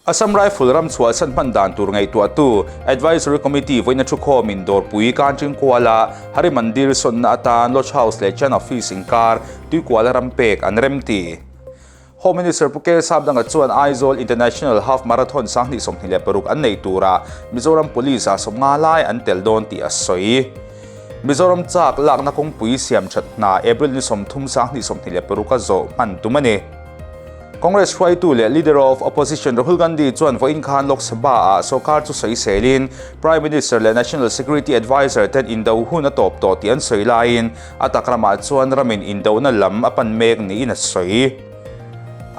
Assam Rifle ram chhuahsan hman dan tur ngaihtuahtu Advisory Committee vawiina thukhawmin Dawrpui Kanching kuala Hari Mandir sawnna atan Lodge House leh Chan Office inkar tuikuala ram pek an remti. Home Minister Pu K Sapdanga chuan Aizawl International Half Marathon 2026 an neih turah Mizoram Police ah 50 lai an tel dawn tih a sawi. Mizoram chak lakna kawngpui siam that hna April ni 30 2026 a zawh hman tum a ni. Congress hruaitu leh Leader of Opposition Rahul Gandhi chuan vawiin khan Lok Sabha-ah sorkar chu sawi selin Prime Minister leh National Security Adviser ten indo hun a tawp tawh tih an sawi laiin a tak ramah chuan ramin indona lam a pan mek niin a sawi.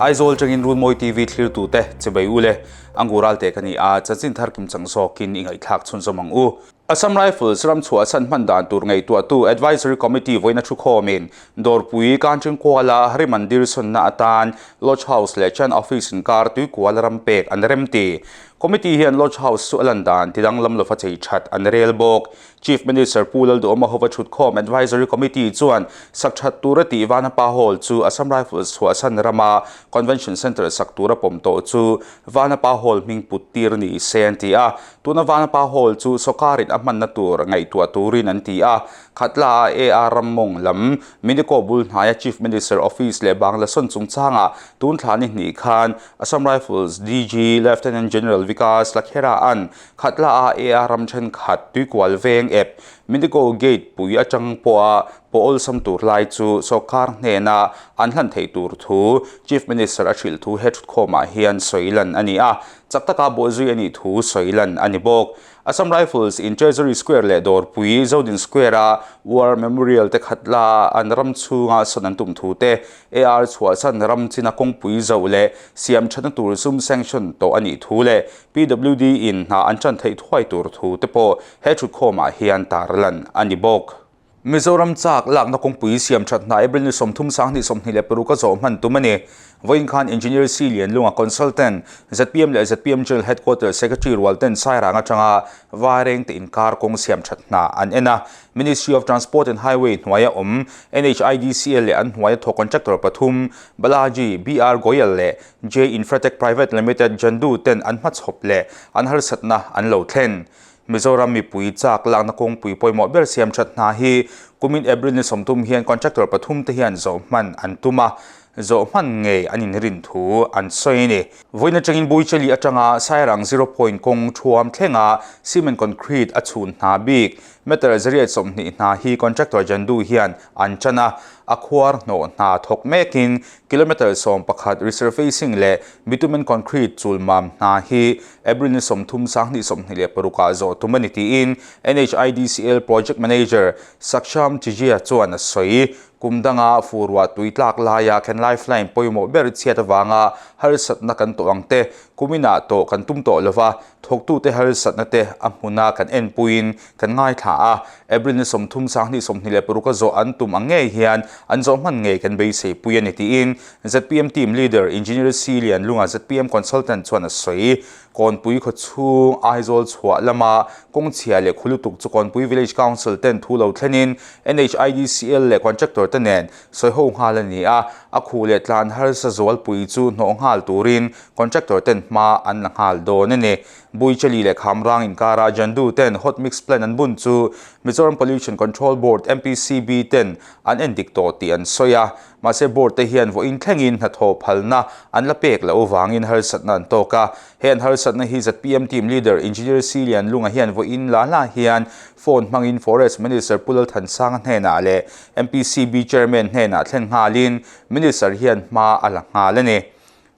Aizawl tangin Runmawi TV thlirtute chibai u le, Angur Alte ka ni a, chanchin thar kim chang zawkin i ngaihthlak chhunzawm ang u. Assam Rifles ram chhuahsan hman dan tur ngaihtuahtu Advisory Committee vawiina thukhawmin Dawrpui Kanchingkuala Hari Mandir sawnna atan Lodge House leh Chan Office inkar tuikual ram pek an remti. Committee hian Lodge House chu a lan dan tidanglam lova chei that an rel bawk. Chief Minister Pu Lalduhoma hova thutkhawm Advisory Committee chuan sak that tura tih Vanapa Hall chu Assam Rifles chhuahsan rama Convention Centre sak tura pawm tawh chu Vanapa Hall hming put tir ni se an ti a. Tuna Vanapa Hall chu sawrkarin a hmanna tur ngaihtuah turin an ti a, Khatla a AR Rammawng lam Miniko bul hnaia Chief Minister Office leh Bangla sawn chungchangah tun thla ni hnih khan Assam Rifles DG Lieutenant General Vikas Lakhera an Khatla a AR ram thenkhat tuikual veng ep Miniko Gate pui atang pawha pawh awlsam tur lai chu sawrkar hnena an hlan theih tur thu Chief Minister a hrilh thu he thutkhawmah hian sawi lan a ni a. Chak taka bawhzui a nih thu sawi lan a ni bawk. Assam Rifles in Treasury Square leh Dawrpui Zodin Square-a War Memorial te khat la an ram chhunga sawn an tum thu te, AR chhuahsan ram china kawngpui zoh leh siam thatna tur sum sanction tawh a nih thu leh PWD in hna an tan theih thuai tur thu te pawh he thutkhawmah hian tarlan a ni bawk. Mizoram chak lakna kawngpui siam that hna April ni 30 2026 a zawh hman tum a ni. Vawiin khan Engineer C Lianlunga Consultant, zpm leh zpm General Headquarters Secretary rual ten Sairang atanga Vaireng te inkar kawng siam that hna an en a. Ministry of Transport and Highway hnuaia awm NHIDCL leh an hnuaia thawk contractor pathum Balaji, BR Goyal leh J Infratech Private Limited Jandu ten an hmachhawp leh an harsatna an lo thlen. Mizoram mipui chak lakna kawngpui pawimawh ber siam that hna hi kumin April ni 30 hian contractor pathum te hian zawh hman an tum a, zawh hman ngei an inrin thu an sawi a ni. Vawiin atangin Buichali atanga Sairang Zero Point kawng thuam thlenga cement concrete a chhun hna bik meter 120 hna hi contractor Jandu hian an tan a, a khuar hnawh hna thawk mekin kilometre 11 resurfacing leh bitumen concrete chulmam hna hi April ni 30 2026 ah zawh tum a ni tiin NHIDCL Project Manager Saksham Chijia chuan a sawi. Kum danga furua tui tlak laia kan lifeline pawimawh ber chhiat avanga harsatna kan tawh ang te, kuminah tawh kan tum tawh lova, thawktute harsatna te a hmuna kan enpuiin kan ngaithla a. April ni 30 2026 a zawh an tum ang ngei hian an zawh hman ngei kan beiseipui a ni tiin zpm Team Leader Engineer C Lianlunga zpm Consultant chuan a sawi. Kawnpui khawchhung Aizawl chhuah lama kawngchhia leh khu lutuk chu Kawnpui Village Council ten thu lo thlenin NHIDCL leh contractor te nen sawiho nghal a ni a, a khu leh tlan harsa zualpui chu hnawh nghal turin contractor ten hma an la nghal dawn a ni. Buichali leh Khamrang inkara Jandu ten hot mix plant an bun chu Mizoram Pollution Control Board, MPCB, ten an endik tawh tih an sawi a. Mahse board te hian vawiin thlengin hnathawh phalna an la pek loh avangin harsatna an tawk a. He an harsatna hi zpm team leader Engineer C Lianlunga hian vawiin la hla hian phone hmangin Forest Minister Pu Lalthansanga hnenah leh MPCB Chairman hnenah thlen nghalin Minister hian hma a la nghal a ni.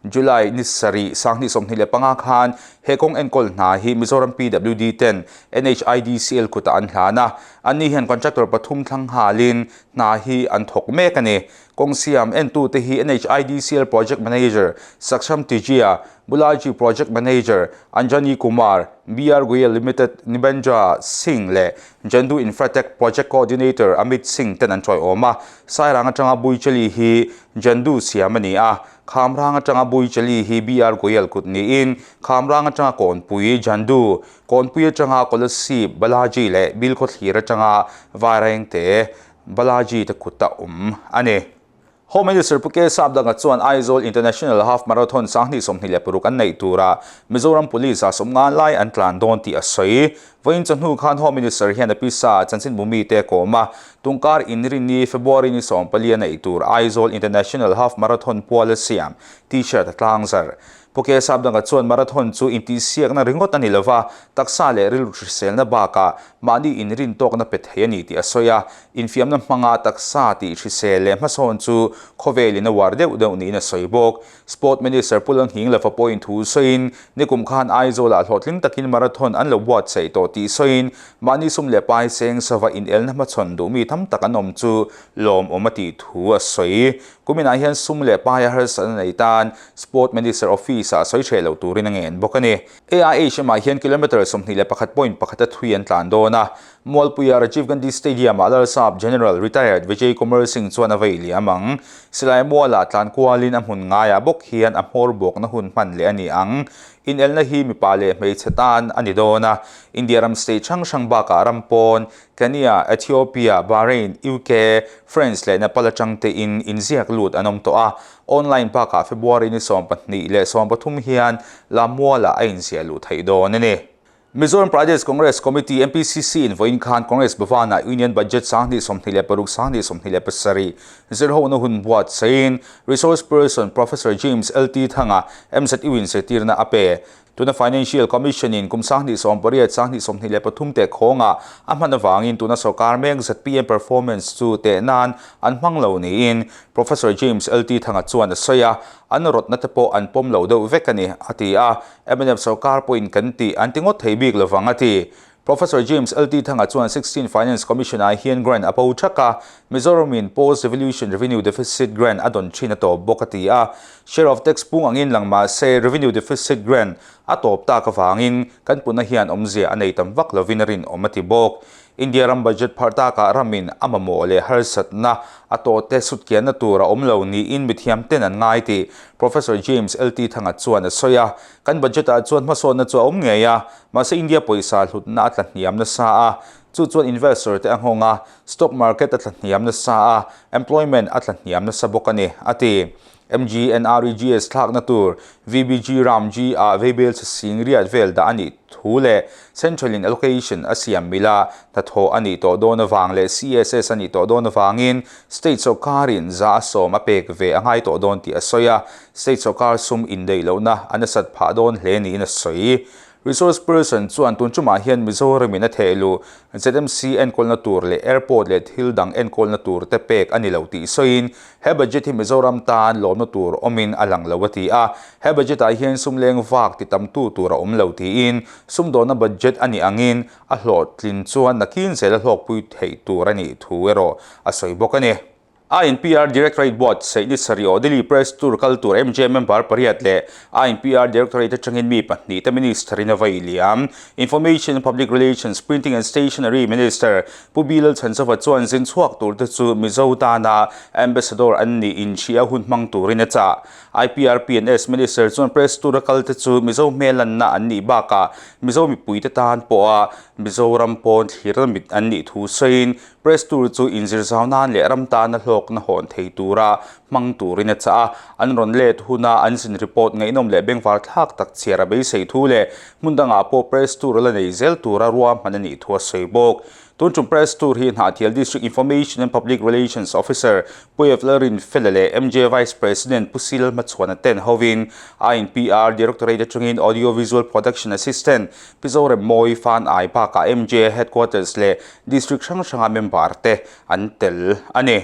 July ni sarih 2025 khan he kawng enkawl hna hi Mizoram PWD ten NHIDCL kutah an hlan a, anni hian contractor pathum thlang nghalin hna hi an thawk mek a ni. Kawng siam entute hi NHIDCL Project Manager Saksham Tijia, Bulaji Project Manager Anjani Kumar, BR Goyal Limited Nibendra Singh leh Jandu Infratech Project Coordinator Amit Singh ten an tawiawm a. Sairang atanga Buichali hi Jandu siam a ni a, Khamrang atanga Buichali hi BR Goyal kut niin Khamrang atanga Kawnpui, Jandu, Kawnpui atanga Kolasib, Balaji leh Bilkhawthlir atanga Vairengte, Balaji te kut a awm a ni. Home Minister Pu K Sapdanga chuan Aizawl International Half Marathon 2026 an neih turah Mizoram Police ah sawmngan lai an tlan dawn tih a sawi. Vawiin chawhnu khan Home Minister hian a pisa chanchinbu mite a kawm a, tungkar inrinni February ni 14 a neih tur Aizawl International Half Marathon puala siam T-shirt a tlangzar. Pu K Sapdanga chuan marathon chu intihsiakna ringawt a ni lova, taksa leh rilru hriselna bakah mahni inrintawkna pe thei a ni tih a sawi a. Infiamna hmanga taksa tih hrisel leh hmasawn chu khawvelin a uar deuh deuh niin a sawi bawk. Sport Minister Pu Lalnghing Lova pawhin thu sawiin, nikum khan Aizawlah hlawhtling takin marathon an lo buatsaih tawh tih sawiin, mahni sum leh pai seng sava inelna hmachhawn duhmi tam tak an awm chu lawmawm a tih thu a sawi. Kuminah hian sum leh paia harsatna nei tan Sport Minister Office-ah sawi hreh lo turin a ngen bawk a ni. AIHM-ah hian kilometre 21.1 a thui an tlan dawn a. Mualpuia Rajiv Gandhi Stadium-ah Lalsap General Retired Vijay Kumar Singh chuan a vei liam ang. Silai mualah tlan kualin a hmun ngaiah bawk hian a hmawr bawkna hun hman leh a ni ang. Inelna hi mipa leh hmeichhe tan a ni dawn a. India ram state hrang hrang bakah ram pawn Kenya, Ethiopia, Bahrain, UK, France leh Nepal atang tein inziak lut an awm tawh a, online bakah February ni 12 leh 13 hian Lamualah a inziah luh theih dawn a ni. Mizoram Pradesh Congress Committee, MPCC, in vawiin khan Congress Bhavan-ah Union Budget 2026, 2027 zirhona hun buatsaiin Resource Person Professor James LT Thanga MZU in zirtirna a pe. Tuna Financial Commission in kum 2018, 2023 teh khawngah a hman avangin tuna sorkar mek zpm performance chu teh nan an hmang lo niin Professor James LT Thanga chuan a sawi a, an rawtna te pawh an pawm lo deuh vek a ni, a ti a. Mnf sorkar pawhin kan tih an ti ngawt thei bik lovang a ti. Professor James LT Thanga chuan 16 Finance Commission ah hian grant a bo thak a, Mizoram in Post Devolution Revenue Deficit Grant a dawn thin a tawp bawk a ti a. Share of tax pung angin lang mah se Revenue Deficit Grant a tawp tak avangin kan puna hian awmzia a nei tam vak lovin a rinawm a ti bawk. India ram budget pharh takah ramin a mamawh leh harsatna a tawhte sutkianna tur a awm lo niin mithiam ten an ngai tih Professor James LT Thanga chuan a sawi a. Kan budget ah chuan hmasawnna chu a awm ngei a, mahse India pawisa hlutna a tla hniam nasa a, chu chuan investor te a nghawng a, stock market a tla hniam nasa a, employment a tla hniam nasa bawk a ni, a ti. MGNREGS thlakna tur VBG Ramg ah veibel chhe sing riat vel dah a nih thu leh Central in allocation a siam mila hnathawh a nih tawh dawn avang leh CSS a nih tawh dawn avangin state sawrkarin za a sawm a pek ve a ngai tawh dawn tih a sawi a. State sawrkar sum indaih lohna a nasat phah dawn hle niin a sawi. Resource person chuan tun tumah hian Mizoram in a theh luh ZMC enkawlna tur leh airport leh thil dang enkawlna tur te pek a ni lo tih sawiin he budget hi Mizoram tan lawmna tur awmin a lang lo a ti a. He budget ah hian sum leng vak ti tamtu tur a awm lo tiin sumdawnna budget a nih angin a hlawhtlin chuan nakin zel a hlawkpui theih tur a nih thu erawh a sawi bawk a ni. INPR Directorate Board saih ni sarih aw Delhi Press Tour kal tur MJ member pariat leh INPR Directorate atangin mi pahnih te Minister in a vaih liam. Information and Public Relations, Printing and Stationery Minister Pu B Lalchhanchova chuan zin chhuak tur te chu Mizo tana Ambassador an nih inhria hun hmang turin a chah. IPRP&S Minister chuan Press Tour a kal te chu Mizo hmelanna an nih bakah Mizo mipui te tan pawha Mizoram pawn thlirna mit an nih thu sawiin Press tour chu inzir zau nan leh ram tana hlawkna hawn thei tura hmang turin a chah a, an rawn let huna an zin report ngaihnawm leh bengvar thlak tak chhiar a beisei thu leh hmun dangah pawh press tour la nei zel tura ruahman a nih thu a sawi bawk. Tun tum press tour hi Hnahthial District Information and Public Relations Officer Pu Ev Lalrinfela leh MJ Vice President Pu Sil Hmachhuana ten hovin INPR Directorate atangin Audio Visual Production Assistant Pi Zoremmawi Fan Ai bakah MJ Headquarters leh District hrang hranga member te an tel a ni.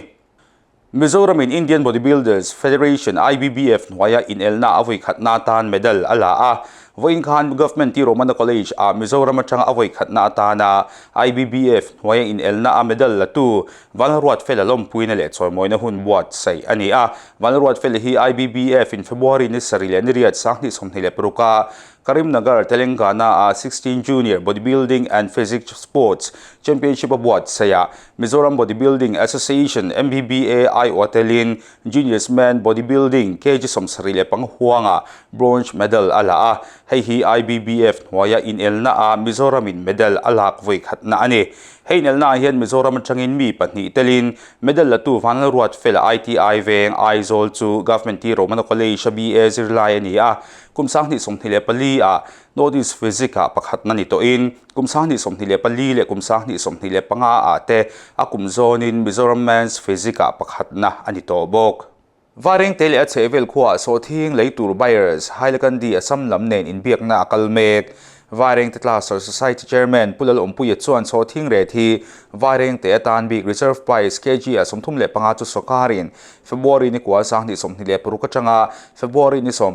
Mizoram in Indian Bodybuilders Federation, IBBF, hnuaia inelna a vawi khatna atan medal a la a. Vawiin khan Government T Romana College ah Mizoram atanga a vawi khatna atana IBBF hnuaia inelna a medal latu Vanlalruatfela lawmpuina leh chawimawina hun buatsaih a ni a. Vanlalruatfela hi IBBF in February ni sarih leh ni riat 2026 a Karimnagar, Telangana-a 16 Junior Bodybuilding and Physique Sports Championship a buatsaihah Mizoram Bodybuilding Association, MBBA, aiawh telin Juniors Men Bodybuilding kg 75 huangah bronze medal a la a. Hei hi IBBF hnuaia inelna ah Mizoramin medal a lak vawi khatna a ni. Hei inelna ah hian Mizoram atangin mi pahnih telin medal latu Vanlalruatfela ITI veng Aizawl chu Government T Romana College a BA zirlai a ni a, kum 2024 ah North East Physics ah pakhatna ni tawhin kum 2024 leh kum 2025 ah te a kum zawnin Mizoram Men's Physics ah pakhatna a ni tawh bawk. Vairengte leh a chhehvel khuaah sawhthing lei tur buyers Hailakandi Assam lam nen inbiakna a kal mek. Vairengte Cluster Society Chairman Pu Lalawmpuia chuan sawhthing ret hi Vairengte atan bik reserve price kg ah 35 chu sawrkarin February ni kua 2026 atanga February ni 14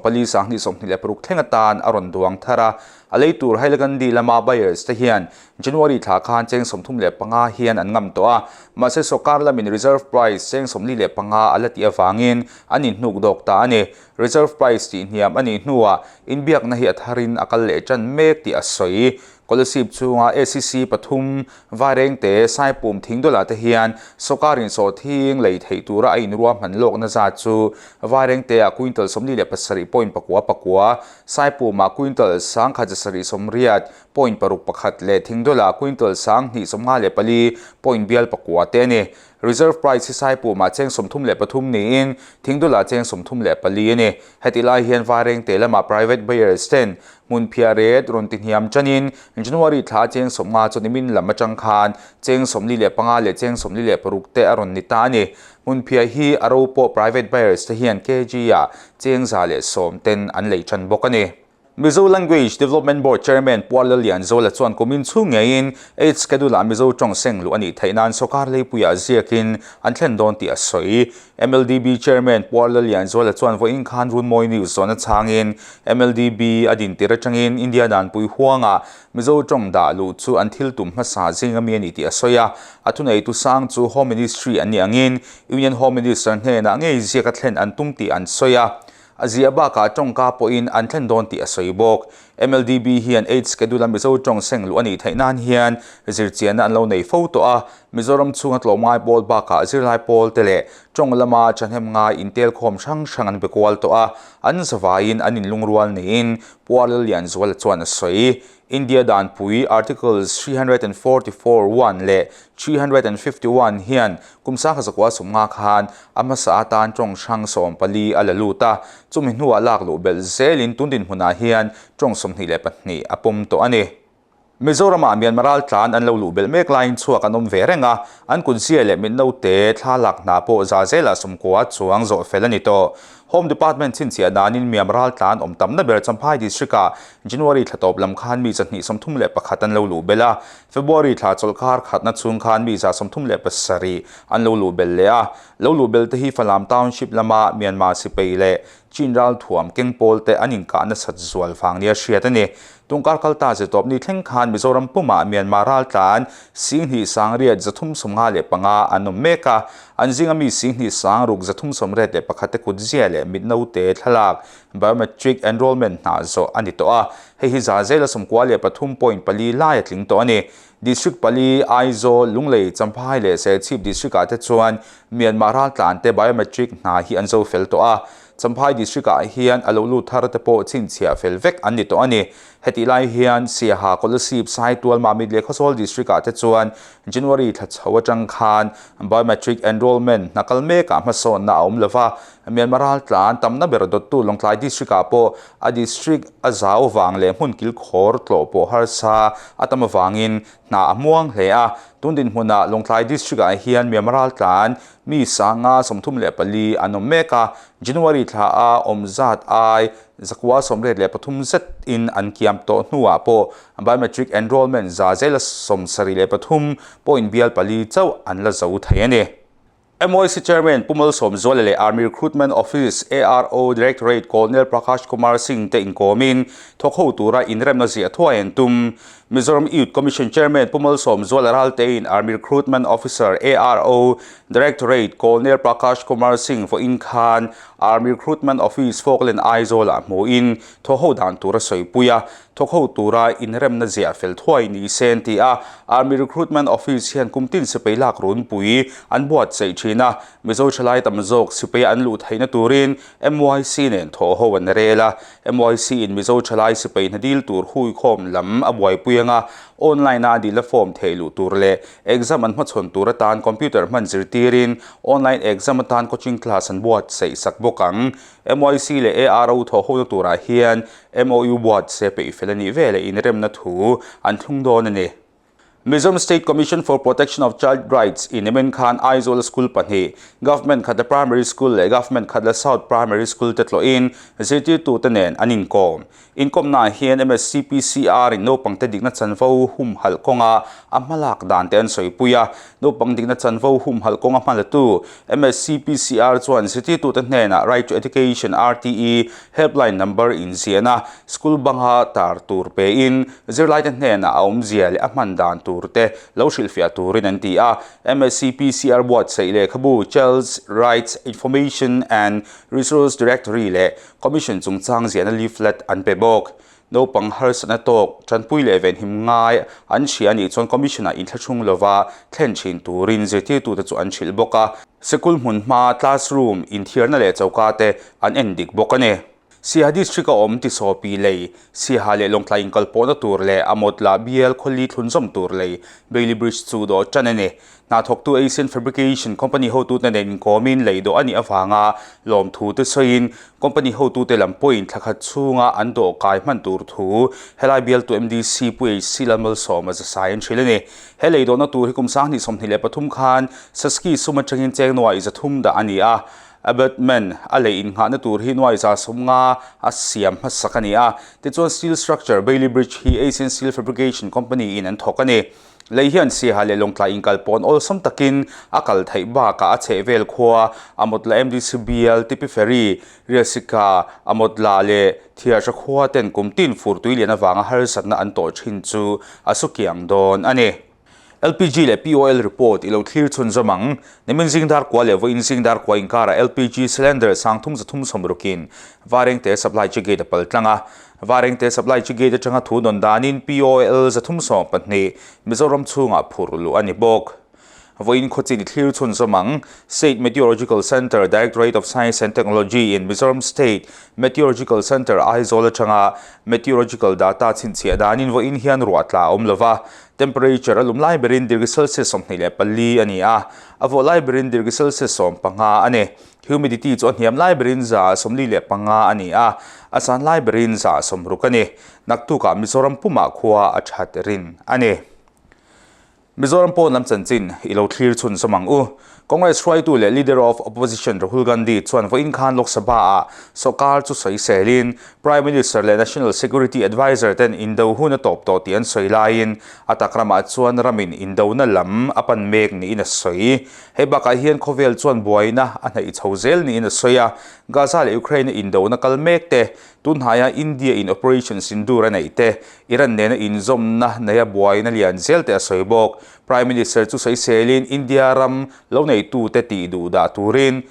2026 thleng atan a rawn duang thar a. A lei tur Hailakandi lama buyers te hian January thla khan cheng 35 hian an ngam tawh a, mahse sawrkar lamin reserve price cheng 45 a la tih avangin an inhnuk dawk ta a ni. Reserve price tih hniam a nih hnuah inbiakna hi a tharin a kal leh tan mek tih a sawi. Kolasib chhunga ACC pathum Vairengte Saipum Thingdawlah te hian sawrkar insawhthing lei theih tura a inruahman lawkna zat chu Vairengte-ah quintal 47.9 9, Saipumah quintal 1180 point paruk pakhat leh Thingdawlah quintal 254 point bial pakua te a ni. Reserve price hi Saipumah cheng 33 niin Thingdawlah cheng 34 a ni. Heti lai hian Vairengte lamah private buyers ten hmun phiah ret rawn ti hniam tanin January thla cheng 50 chu nimin lam atang khan cheng 45 leh cheng 46 te a rawn ni ta a ni. Hmun phiah hi a ro pawh private buyers te hian kg ah cheng 110 ten an lei tan bawk a ni. Mizo Language Development Board Chairman Pu Lallianzuala chuan kumin chhung ngeiin Eighth Schedule ah Mizo tawng seng luh a nih theih nan sawrkar leipuiah ziakin an thlen dawn tih a sawi. MLDB Chairman Pu Lallianzuala chuan vawiin khan Runmawi News zawn a chhangin MLDB a din tir atangin India danpui huangah Mizo tawng dah luh chu an thil tum hmasa zing ami a ni tih a sawi a. A thuneitu sang chu Home Ministry an nih angin Union Home Minister hnenah ngei ziak a thlen an tum tih an sawi a. A ziah bakah tawngka pawhin an thlen dawn tih a sawi bawk. MLDB hian Eighth Schedule-a Mizo tawng seng luh a nih theih nan hian zirchianna an lo nei fo tawh a, Mizoram chhunga tlawmngai pawl bakah zirlai pawl te leh tawng lama thahnem ngai intelkhawm hrang hrang an be kual tawh a, an zavaiin an inlungrual niin Pu Lallianzuala chuan a sawi. India danpui Articles 344 one leh 351 hian kum 1950 khan a hmasa atan tawng hrang 14 a la lut a, chumi hnuah lak luh belh zelin tun dinhmunah hian tawng 22 a pawm tawh a ni. Mizoramah Myanmar raltlan an lo luh belh mek laiin chhuak an awm ve reng a, an kutzia leh mitnote thla lak hna pawh za zelah 90 chuang zawh fel a ni tawh. Home Department chhinchhiah danin Myanmar raltlan awm tamna ber Champhai District-ah January thla tawp lam khan mi 231 an lo luh belh a, February thla chawlhkar khatna chhung khan mi 137 an lo luh belh leh a. Lo luh belh te hi Falam Township lama Myanmar sipai leh Chin ralthuam keng pawl te an inkah nasat zual vang nia hriat a ni. Tungkar kalta zirtawp ni thleng khan Mizoram pumah Myanmar raltlan 28 355 an awm mek a, an zinga mi 26 381 te kutzia leh mitnote thlalak biometric enrollment hna zawh a ni tawh a, hei hi za zela 93.4 lai a tling tawh a ni. District pali, Aizawl, Lunglei, Champhai leh Serchhip District ah te chuan Myanmar raltlan te biometric hna hi an zo fel tawh a. Champhai District ah hian a lo lut thar te pawh chhinchhiah fel vek an ni tawh a ni. Hetih lai hian Siaha, Kolasib, Saitual, Mamit leh Khawzawl District ah te chuan January thla chho atang khan biometric enrollment hna kal mekah hmasawnna a awm lova. Myanmar raltlan tamna ber dawttu Lawngtlai District ah pawh a district a zau vang leh hmun kilkhawr tlawh pawh harsa a tam avangin hna a muang hle a. Tun dinhmunah Lawngtlai District ah hian Myanmar raltlan mi 534 an awm mek a, January thla a awm zat ai 983 zet in an kiam tawh hnuah pawh biometric enrollment za zela 73 point bial pali chauh an la zo thei a ni. MYC Chairman Pu Malsawmzuala leh Army Recruitment Office, ARO, Directorate Colonel Prakash Kumar Singh te inkawmin thawk ho tura inremna ziah thuai an tum. Mizoram Youth Commission Chairman Pu Malsawmzuala Raltein Army Recruitment Officer, ARO, Directorate Colonel Prakash Kumar Singh vawiin khan Army Recruitment Office Falkland Aizawl-ah hmuhin thawkho dan tur a sawipui a, thawkho tura inremna ziah fel thuai ni se an ti a. Army Recruitment Office hian kum tin sipai lak runpui an buatsaih thin a, Mizo thalai tam zawk sipai an luh theihna turin MYC nen thawhho an rel a. MYC in Mizo thalai sipai hna dil tur huikhawm lam a buaipui anga online-a dila form theih luh tur leh Exam an hmachhawn tur atan computer hman zirtirin online exam atan coaching class an buatsaih sak bawk ang. MYC leh ARO thawhhona turah hian MOU buatse peih fel a nih veleh inremna thu an thlung dawn a ni. Mizoram State Commission for Protection of Child Rights in nimin khan Aizawl School pahnih, Government Khatla Primary School leh Government Khatla South Primary School te tlawhin zirtirtute nen an inkawm. Inkawmnaah hian MSCPCR in naupangte dikna chanvo humhalh kawnga a hmalak dan te an sawipui a. Naupang dikna chanvo humhalh kawnga hmalatu MSCPCR chuan zirtirtute hnenah Right to Education, RTE, helpline number inziahna school banga tar tur pein zirlaite hnenah a awmzia leh a hman dan tur te lo hrilhfiah turin an ti a. MSCPCR buatsaih lehkhabu Child's Rights Information and Resource Directory leh Commission chungchang ziahna leaflet an pe bawk. Naupang harsatna tawk, tanpui leh venhim ngai an hria anih chuan Commission-ah inthlahrung lova thlen thin turin zirtirtute chu an hrilh bawk a. Sikul hmun hma, classroom, inthiarna leh choka te an en dik bawk a ni. Siaha District-a awm Tisawpi lei, Siaha leh Lawngtlai inkalpawhna tur leh a mawtlah bial khawli thlunzawm tur lei Bailey Bridge chu dawh tan a ni. Hna thawktu Asian Fabrication company hotute nen inkawmin lei dawh a nih avanga lawmthu te sawiin company hotute lam pawhin thla khat chhunga an dawh kai hman tur thu helai bialtu MDC Pu HC Lalmalsawma zasai an hrilh a ni. He lei dawhna tur hi kum 2023 khan Saski sum atangin cheng nuai 300 dah a ni a, abutment a lei innghahna tur hi nuai 150 a siam hmasak a ni a. Tichuan steel structure Bailey Bridge hi Asian Steel Fabrication Company in an thawk a ni. Lei hian Siaha leh Lawngtlai inkal pawn awlsam takin a kal theih bakah a chhehvel khua Amawtla MDC bial, Tipi Ferry, Riasika, Amawtla leh Thiarhra khua ten kum tin fur tui lian avanga harsatna an tawh thin chu a su kiang dawn a ni. LPG leh POL report i lo thlir chhunzawm ang. Nimin zing dar kua leh vawiin zing dar kua inkarah LPG cylinder 33 sawmrukin Varengte supply chi gate a pal tlang a. Varengte Supply chi gate atanga thu dawn danin POL 312 Mizoram chhungah phur luh a ni bawk. Vawiin khawchin i thlir chhunzawm ang. State Meteorological Centre, Directorate of Science and Technology in Mizoram State Meteorological Centre, Aizawl atanga Meteorological data chhinchhiah danin vawiin hian ruah tla a awm lova. Temperature a lum lai berin degree Celsius 24 a ni a, a vawh lai berin degree Celsius 15 a ni. Humidity chu a hniam lai berin 45 a ni a, a san lai berin 60 a ni. Naktukah Mizoram pumah khua a that rin a ni. Mizoram pawn lam chanchin i lo thlir chhunzawm ang u. Congress hruaitu leh Leader of Opposition Rahul Gandhi chuan vawiin khan Lok Sabha-ah sawrkar chu sawi selin Prime Minister leh National Security Adviser ten indo hun a tawp tawh tih an sawi laiin a tak ramah chuan ramin indona lam a pan mek niin a sawi. Hei bakah hian khawvel chuan buaina a hnaih chho zel niin a sawi a, Gaza leh Ukraine-a indona kal mek te, tunhnaia India-in Operation Sindoor a neih te, Iran nena inzawmna neia buaina lian zel te a sawi bawk. Prime Minister chu sawiselin India ram lo neitute tih duh dah turin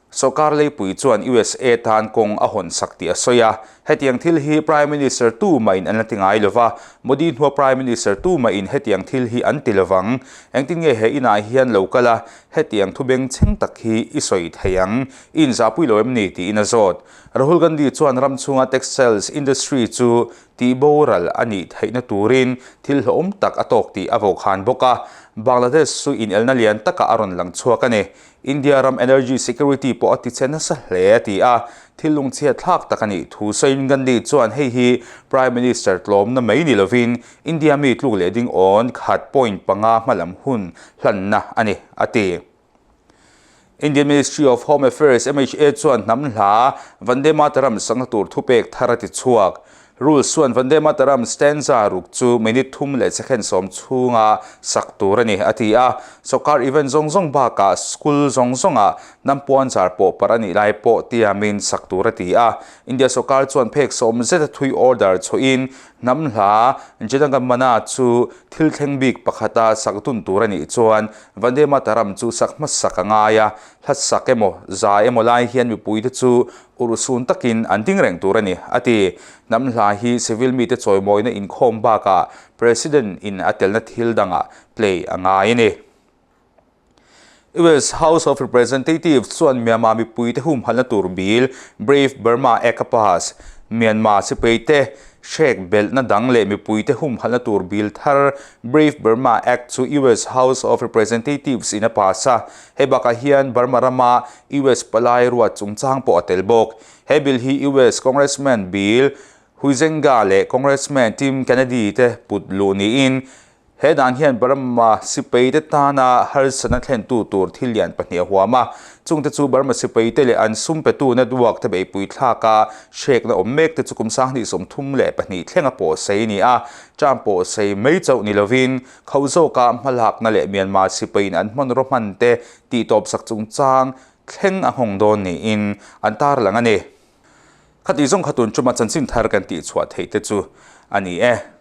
Sawrkar leipui chuan USA tan kawng a hawn sak tih a sawi a. Hetiang thil hi Prime Minister tu mahin an la ti ngai lo va, Modi hnua Prime Minister tu mahin hetiang thil hi an ti lo vang. Engtin nge he inah hian lo kal a, hetiang thu bengchheng tak hi i sawi thei ang, i inzahpui lo em ni tiin a zawt. Rahul Gandhi chuan ram chhunga textiles industry chu tihboral a nih theihna turin thil hlawhawm tak a tawk tih a vokhan bawk a. Bangladesh chu inelna lian takah a rawn lang chhuak a ni. India ram energy security pawh a ti che nasa hle a ti a, thil lungchhiat thlak tak a nih thu sawiin Gandhi chuan hei hi Prime Minister tlawmna mai ni lovin India mi tluk leh ding awn khat point panga hmalam hun hlanna a ni a ti. Indian Ministry of Home Affairs, MHA, chuan hnam hla Vande Mataram sakna tur thupek thar a ti chhuak. Rules chuan Vande Mataram stanza ruk chu minute thum leh second sawm chhunga sak tur a ni, a ti a. Sawrkar event zawng zawng bakah school zawng zawngah hnam puanzar pawh parh a nih lai pawh tiamin sak tur a ti a. India sawrkar chuan phek sawm zeta thui order chhuahin Hnam hla Janaganmana chu thil thleng bik pakhata sak dun tur a nih chuan Vande Mataram chu sak hmasak a ngai a, hla sak emaw, za emaw lai hian mipuite chu urhsun takin an ding reng tur a ni, a ti. Hnam hla hi civil mite chawimawina inkhawm bakah President in a telna thil dangah play a ngai a ni. US House of Representatives chuan Myanmar mipuite humhalhna tur bill Brave Burma Act a pass. Myanmar sipaite hrek belhna dang leh mipuite humhalhna tur bill thar Brave Burma Act chu US House of Representatives in a pass a. Hei bakah hian Burma rama US palai ruat chungchang pawh a tel bawk. He bill hi US Congressman Bill Huizenga leh Congressman Tim Kennedy te put luh niin He dan hian Burma sipaite tana harsatna thlentu tur thil lian pahnih a huam a, chungte chu Burma sipaite leh an sum petu network te beihpui thlaka hrekna awm mek te chu kum 2032 thlenga pawh sei a ni a, term pawh sei mai chauh ni lovin kho zawka hmalakna leh Myanmar sipaiin an hmanraw hman te tihtawpsak chungchang thleng a nghawng dawn niin an tarlang a ni. Khatih zawng kha tun tuma chanchin thar kan tihchhuah theih te chu a ni e.